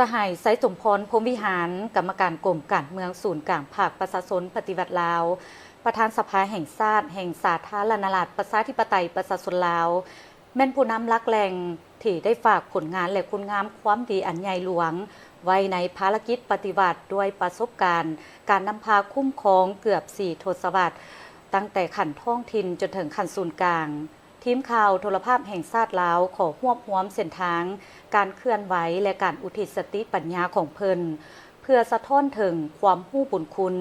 ສະຫາຍ ໄຊສົມພອນ ພົມວິຫານ, ກຳມະການກົມການເມືອງສູນກາງພັກປະຊາຊົນປະຕິວັດລາວ, ປະທານສະພາແຫ່ງຊາດແຫ່ງສາທາລະນະລັດ ປະຊາທິປະໄຕ ປະຊາຊົນລາວ, ແມ່ນຜູ້ນຳຫຼັກແຫຼ່ງທີ່ໄດ້ຝາກຜົນງານ ແລະ ຄຸນງາມຄວາມດີອັນໃຫຍ່ຫຼວງໄວ້ໃນພາລະກິດປະຕິວັດ ດ້ວຍປະສົບການການນຳພາຄຸ້ມຄອງເກືອບສີ່ທົດສະວັດ, ຕັ້ງແຕ່ຂັ້ນທ້ອງຖິ່ນຈົນເຖິງຂັ້ນສູນກາງ. ທີມຂ່າວໂທລະພາບແຫ່ງຊາດລາວ ຂໍຮວບຮວມເສັ້ນທາງການເຄື່ອນໄຫວ ແລະ ການອຸທິດສະຕິປັນຍາຂອງເພິ່ນ ເພື່ອສະທ້ອນເຖິງຄວາມຮູ້ບຸນຄຸນ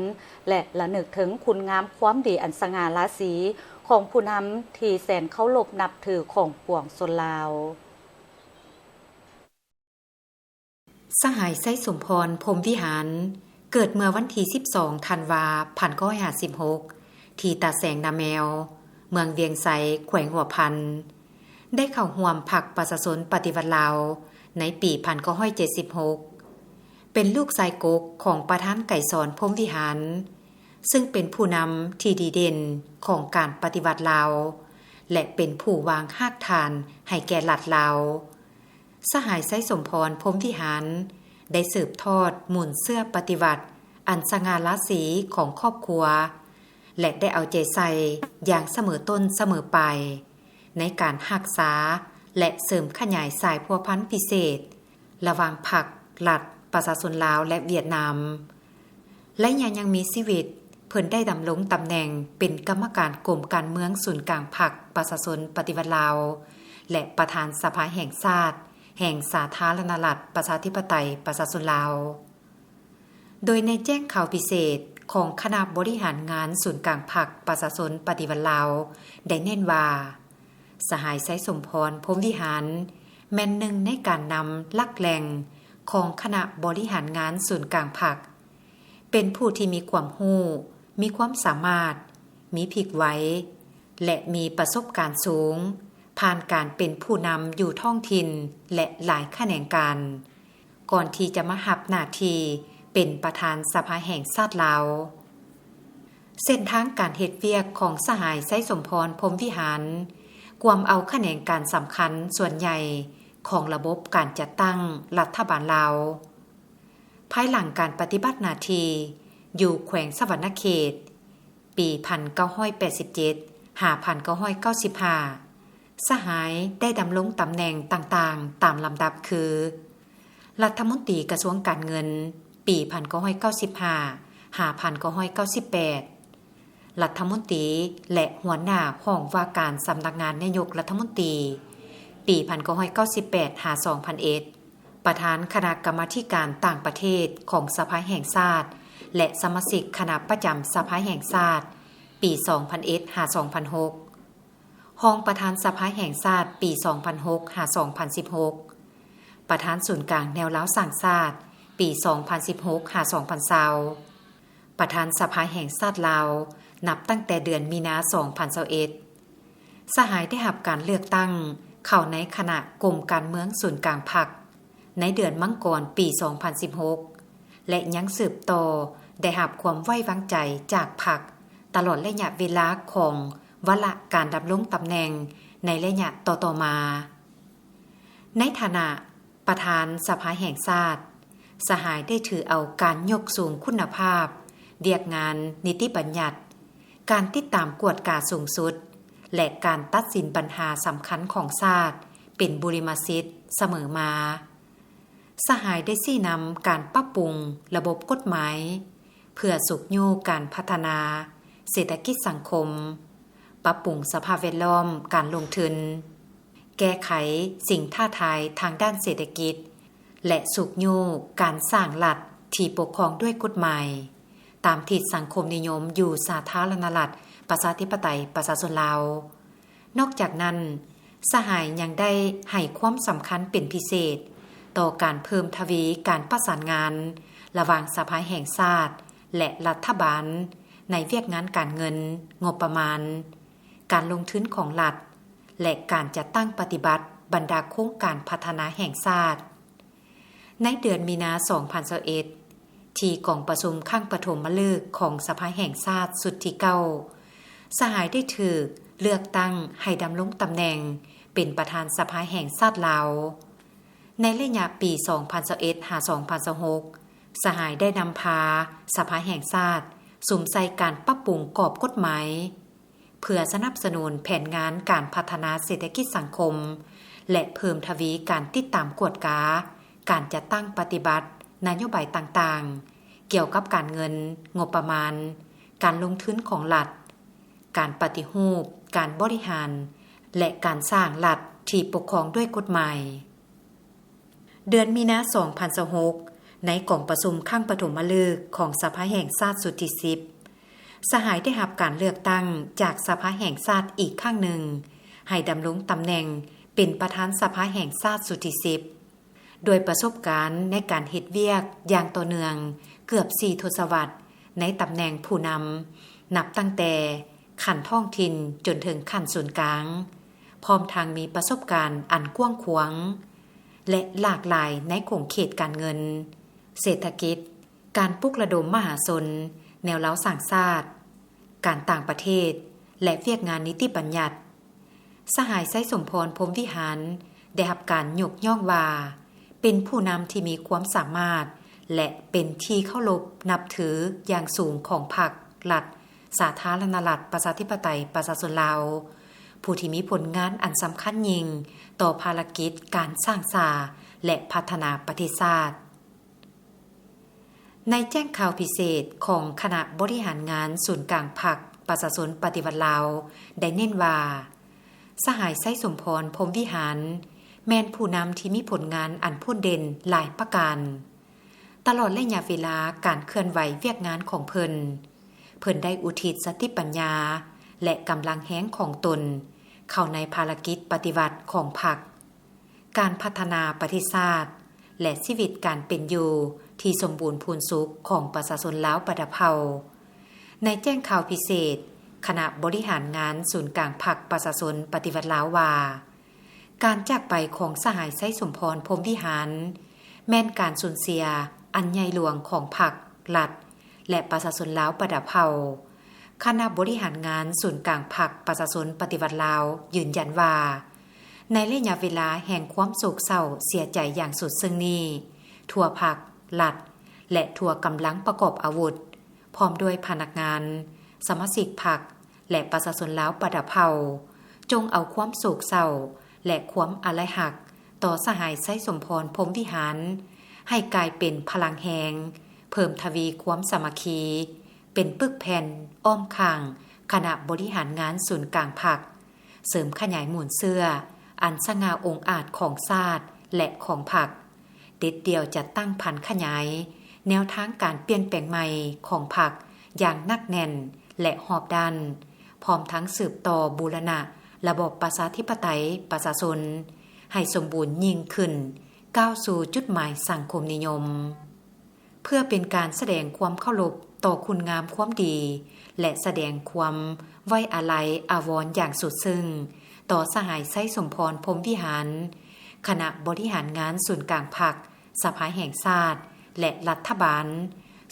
ແລະ ລະນຶກເຖິງຄຸນງາມຄວາມດີອັນສະຫງ່າລາສີຂອງຜູ້ນຳທີ່ແສນເຄົາລົບນັບຖືຂອງປວງຊົນລາວ. ສະຫາຍ ໄຊສົມພອນ ພົມວິຫານ ເກີດເມື່ອວັນທີສິບສອງ ທັນວາ ພັນເກົ້າຮ້ອຍຫ້າສິບຫົກ ທີ່ຕາແສງນາແມວ, ເມືອງວຽງໄຊ, ແຂວງຫົວພັນ, ໄດ້ເຂົ້າຮ່ວມພັກປະຊາຊົນປະຕິວັດລາວໃນປີພັນເກົ້າຮ້ອຍເຈັດສິບຫົກ ເປັນລູກຊາຍກົກຂອງປະທານໄກສອນ ພົມວິຫານ, ເຊິ່ງເປັນຜູ້ນຳທີ່ດີເດັ່ນຂອງການປະຕິວັດລາວ ແລະ ເປັນຜູ້ວາງຮາກຖານໃຫ້ແກ່ລັດລາວ. ສະຫາຍ ໄຊສົມພອນ ພົມວິຫານ ໄດ້ສືບທອດມູນເຊື້ອປະຕິວັດອັນສະຫງ່າລາສີຂອງຄອບຄົວ ແລະ ໄດ້ເອົາໃຈໃສ່ຢ່າງສະເໝີຕົ້ນສະເໝີປາຍ ໃນການຮັກສາ ແລະ ເສີມຂະຫຍາຍສາຍພົວພັນພິເສດລະຫວ່າງພັກ, ລັດ, ປະຊາຊົນລາວ ແລະ ຫວຽດນາມ. ໄລຍະຍັງມີຊີວິດ, ເພິ່ນໄດ້ດຳລົງຕຳແໜ່ງເປັນກຳມະການກົມການເມືອງສູນກາງພັກປະຊາຊົນປະຕິວັດລາວ ແລະ ປະທານສະພາແຫ່ງຊາດແຫ່ງສາທາລະນະລັດ ປະຊາທິປະໄຕ ປະຊາຊົນລາວ. ໂດຍໃນແຈ້ງຂ່າວພິເສດຂອງຄະນະບໍລິຫານງານສູນກາງພັກປະຊາຊົນປະຕິວັດລາວ ໄດ້ເນັ້ນວ່າ ສະຫາຍ ໄຊສົມພອນ ພົມວິຫານ ແມ່ນໜຶ່ງໃນການນຳຫຼັກແຫຼ່ງຂອງຄະນະບໍລິຫານງານສູນກາງພັກ, ເປັນຜູ້ທີ່ມີຄວາມຮູ້, ມີຄວາມສາມາດ, ມີພິກໄວ ແລະ ມີປະສົບການສູງ, ຜ່ານການເປັນຜູ້ນຳຢູ່ທ້ອງຖິ່ນ ແລະ ຫຼາຍຂະແໜງການ, ກ່ອນທີ່ຈະມາຮັບໜ້າທີ່ເປັນປະທານສະພາແຫ່ງຊາດລາວ. ເສັ້ນທາງການເຮັດວຽກຂອງສະຫາຍ ໄຊສົມພອນ ພົມວິຫານ ກວມເອົາຂະແໜງການສຳຄັນສ່ວນໃຫຍ່ຂອງລະບົບການຈັດຕັ້ງລັດຖະບານລາວ. ພາຍຫຼັງການປະຕິບັດໜ້າທີ່ຢູ່ແຂວງສະຫວັນນະເຂດ ປີພັນເກົ້າຮ້ອຍແປດສິບເຈັດ ຫາ ພັນເກົ້າຮ້ອຍເກົ້າສິບຫ້າ ສະຫາຍໄດ້ດຳລົງຕຳແໜ່ງຕ່າງໆຕາມລຳດັບຄື ລັດຖະມົນຕີກະຊວງການເງິນ ປີພັນເກົ້າຮ້ອຍເກົ້າສິບຫ້າ ຫາ ພັນເກົ້າຮ້ອຍເກົ້າສິບແປດ, ລັດຖະມົນຕີ ແລະ ຫົວໜ້າຫ້ອງວ່າການສຳນັກງານນາຍົກລັດຖະມົນຕີ ປີພັນເກົ້າຮ້ອຍເກົ້າສິບແປດ ຫາ ສອງພັນເອັດ, ປະທານຄະນະກຳມາທິການຕ່າງປະເທດຂອງສະພາແຫ່ງຊາດ ແລະ ສະມາຊິກຄະນະປະຈຳສະພາແຫ່ງຊາດ ປີສອງພັນເອັດ ຫາ ສອງພັນຫົກ, ຮອງປະທານສະພາແຫ່ງຊາດ ປີສອງພັນຫົກ ຫາ ສອງພັນສິບຫົກ, ປະທານສູນກາງແນວລາວສ້າງຊາດ ປີສອງພັນສິບຫົກ ຫາ ສອງພັນຊາວ, ປະທານສະພາແຫ່ງຊາດລາວ ນັບຕັ້ງແຕ່ເດືອນມີນາ ສອງພັນຊາວເອັດ. ສະຫາຍໄດ້ຮັບການເລືອກຕັ້ງເຂົ້າໃນຄະນະກົມການເມືອງສູນກາງພັກ ໃນເດືອນມັງກອນ ປີສອງພັນສິບຫົກ ແລະ ຍັງສືບຕໍ່ໄດ້ຮັບຄວາມໄວ້ວາງໃຈຈາກພັກ ຕະຫຼອດໄລຍະເວລາຂອງວາລະການດຳລົງຕຳແໜ່ງໃນໄລຍະຕໍ່ໆມາ. ໃນຖານະປະທານສະພາແຫ່ງຊາດ, ສະຫາຍໄດ້ຖືເອົາການຍົກສູງຄຸນນະພາບວຽກງານນິຕິບັນຍັດ, ການຕິດຕາມກວດກາສູງສຸດ ແລະ ການຕັດສິນບັນຫາສຳຄັນຂອງຊາດເປັນບຸລິມະສິດສະເໝີມາ. ສະຫາຍໄດ້ຊີ້ນຳການປັບປຸງລະບົບກົດໝາຍ ເພື່ອຊຸກຍູ້ການພັດທະນາເສດຖະກິດສັງຄົມ, ປັບປຸງສະພາບແວດລ້ອມການລົງທຶນ, ແກ້ໄຂສິ່ງທ້າທາຍທາງດ້ານເສດຖະກິດ ແລະ ຊຸກຍູ້ການສ້າງລັດທີ່ປົກຄອງດ້ວຍກົດໝາຍ ຕາມທິດສັງຄົມນິຍົມຢູ່ສາທາລະນະລັດ ປະຊາທິປະໄຕ ປະຊາຊົນລາວ. ນອກຈາກນັ້ນ, ສະຫາຍຍັງໄດ້ໃຫ້ຄວາມສຳຄັນເປັນພິເສດຕໍ່ການເພີ່ມທະວີການປະສານງານລະຫວ່າງສະພາແຫ່ງຊາດ ແລະ ລັດຖະບານ ໃນວຽກງານການເງິນ, ງົບປະມານ, ການລົງທຶນຂອງລັດ ແລະ ການຈັດຕັ້ງປະຕິບັດບັນດາໂຄງການພັດທະນາແຫ່ງຊາດ. ໃນເດືອນມີນາ ສອງພັນຊາວເອັດ ທີ່ກອງປະຊຸມຄັ້ງປະຖົມມະລຶກຂອງສະພາແຫ່ງຊາດຊຸດທີເກົ້າ ສະຫາຍໄດ້ຖືກເລືອກຕັ້ງໃຫ້ດຳລົງຕຳແໜ່ງເປັນປະທານສະພາແຫ່ງຊາດລາວ. ໃນໄລຍະປີສອງພັນຊາວເອັດ ຫາ ສອງພັນຊາວຫົກ ສະຫາຍໄດ້ນຳພາສະພາແຫ່ງຊາດສຸມໃສ່ການປັບປຸງກອບກົດໝາຍ ເພື່ອສະໜັບສະໜູນແຜນງານການພັດທະນາເສດຖະກິດສັງຄົມ ແລະ ເພີ່ມທະວີການຕິດຕາມກວດກາການຈັດຕັ້ງປະຕິບັດນະໂຍບາຍຕ່າງໆ ກ່ຽວກັບການເງິນ, ງົບປະມານ, ການລົງທຶນຂອງລັດ, ການປະຕິຮູບການບໍລິຫານ ແລະ ການສ້າງລັດທີ່ປົກຄອງດ້ວຍກົດໝາຍ. ເດືອນມີນາ ສອງພັນຊາວຫົກ ໃນກອງປະຊຸມຄັ້ງປະຖົມມະລຶກຂອງສະພາແຫ່ງຊາດຊຸດທີສິບ ສະຫາຍໄດ້ຮັບການເລືອກຕັ້ງຈາກສະພາແຫ່ງຊາດອີກຄັ້ງໜຶ່ງ ໃຫ້ດຳລົງຕຳແໜ່ງເປັນປະທານສະພາແຫ່ງຊາດຊຸດທີສິບ ດ້ວຍປະສົບການໃນການເຮັດວຽກຢ່າງຕໍ່ເນື່ອງເກືອບສີ່ທົດສະວັດໃນຕຳແໜ່ງຜູ້ນຳ ນັບຕັ້ງແຕ່ຂັ້ນທ້ອງຖິ່ນຈົນເຖິງຂັ້ນສູນກາງ, ພ້ອມທັງມີປະສົບການອັນກວ້າງຂວາງ ແລະ ຫຼາກຫຼາຍໃນຂົງເຂດການເງິນ, ເສດຖະກິດ, ການປຸກລະດົມມະຫາຊົນ, ແນວລາວສ້າງຊາດ, ການຕ່າງປະເທດ ແລະ ວຽກງານນິຕິບັນຍັດ. ສະຫາຍ ໄຊສົມພອນ ພົມວິຫານ ໄດ້ຮັບການຍົກຍ້ອງວ່າ ເປັນຜູ້ນຳທີ່ມີຄວາມສາມາດ ແລະ ເປັນທີ່ເຄົາລົບນັບຖືຢ່າງສູງຂອງພັກ, ລັດ, ສາທາລະນະລັດ ປະຊາທິປະໄຕ ປະຊາຊົນລາວ, ຜູ້ທີ່ມີຜົນງານອັນສຳຄັນຍິ່ງຕໍ່ພາລະກິດການສ້າງສາ ແລະ ພັດທະນາປະເທດຊາດ. ໃນແຈ້ງຂ່າວພິເສດຂອງຄະນະບໍລິຫານງານສູນກາງພັກປະຊາຊົນປະຕິວັດລາວ ໄດ້ເນັ້ນວ່າ ສະຫາຍ ໄຊສົມພອນ ພົມວິຫານ ແມ່ນຜູ້ນຳທີ່ມີຜົນງານອັນໂພດເດັ່ນຫຼາຍປະການ. ຕະຫຼອດໄລຍະເວລາການເຄື່ອນໄຫວວຽກງານຂອງເພິ່ນ, ເພິ່ນໄດ້ອຸທິດສະຕິປັນຍາ ແລະ ກຳລັງແຮງຂອງຕົນເຂົ້າໃນພາລະກິດປະຕິວັດຂອງພັກ, ການພັດທະນາປະເທດຊາດ ແລະ ຊີວິດການເປັນຢູ່ທີ່ສົມບູນພູນສຸກຂອງປະຊາຊົນລາວບັນດາເຜົ່າ. ໃນແຈ້ງຂ່າວພິເສດຄະນະບໍລິຫານງານສູນກາງພັກປະຊາຊົນປະຕິວັດລາວວ່າ ການຈາກໄປຂອງສະຫາຍ ໄຊສົມພອນ ພົມວິຫານ ແມ່ນການສູນເສຍອັນໃຫຍ່ຫຼວງຂອງພັກ, ລັດ ແລະ ປະຊາຊົນລາວບັນດາເຜົ່າ. ຄະນະບໍລິຫານງານສູນກາງພັກປະຊາຊົນປະຕິວັດລາວຢືນຢັນວ່າ ໃນໄລຍະເວລາແຫ່ງຄວາມໂສກເສົ້າເສຍໃຈຢ່າງສຸດເຊິ່ງນີ້, ທົ່ວພັກ, ລັດ ແລະ ທົ່ວກຳລັງປະກອບອາວຸດ ພ້ອມດ້ວຍພະນັກງານ, ສະມາຊິກພັກ ແລະ ປະຊາຊົນລາວບັນດາເຜົ່າ ຈົ່ງເອົາຄວາມໂສກເສົ້າ ແລະ ຄວາມອາໄລຮັກຕໍ່ສະຫາຍ ໄຊສົມພອນ ພົມວິຫານ ໃຫ້ກາຍເປັນພະລັງແຮງ, ເພີ່ມທະວີຄວາມສາມັກຄີ, ເປັນປຶກແຜ່ນອ້ອມຂ້າງຄະນະບໍລິຫານງານສູນກາງພັກ, ເສີມຂະຫຍາຍມູນເຊື້ອອັນສະຫງ່າອົງອາດຂອງຊາດ ແລະ ຂອງພັກ, ເດັດດ່ຽວຈັດຕັ້ງຜັນຂະຫຍາຍແນວທາງການປ່ຽນແປງໃໝ່ຂອງພັກຢ່າງໜັກແໜ້ນ ແລະ ຮອບດ້ານ, ພ້ອມທັງສືບຕໍ່ບູລະນະລະບອບປະຊາທິປະໄຕປະຊາຊົນໃຫ້ສົມບູນຍິ່ງຂຶ້ນ, ກ້າວສູ່ຈຸດໝາຍສັງຄົມນິຍົມ. ເພື່ອເປັນການສະແດງຄວາມເຄົາລົບຕໍ່ຄຸນງາມຄວາມດີ ແລະ ສະແດງຄວາມໄວ້ອາໄລອາວອນຢ່າງສຸດເຊິ່ງຕໍ່ສະຫາຍ ໄຊສົມພອນ ພົມວິຫານ, ຄະນະບໍລິຫານງານສູນກາງພັກ, ສະພາແຫ່ງຊາດ ແລະ ລັດຖະບານ,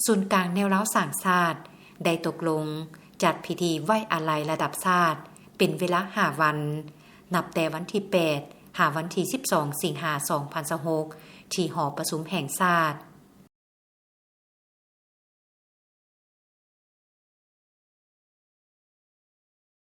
ສູນກາງແນວລາວສ້າງຊາດ ໄດ້ຕົກລົງຈັດພິທີໄວ້ອາໄລລະດັບຊາດເປັນເວລາຫ້າວັນ, ນັບແຕ່ວັນທີແປດ ຫາວັນທີສິບສອງ ສິງຫາ ສອງພັນຊາວຫົກ ທີ່ຫໍປະຊຸມແຫ່ງຊາດ.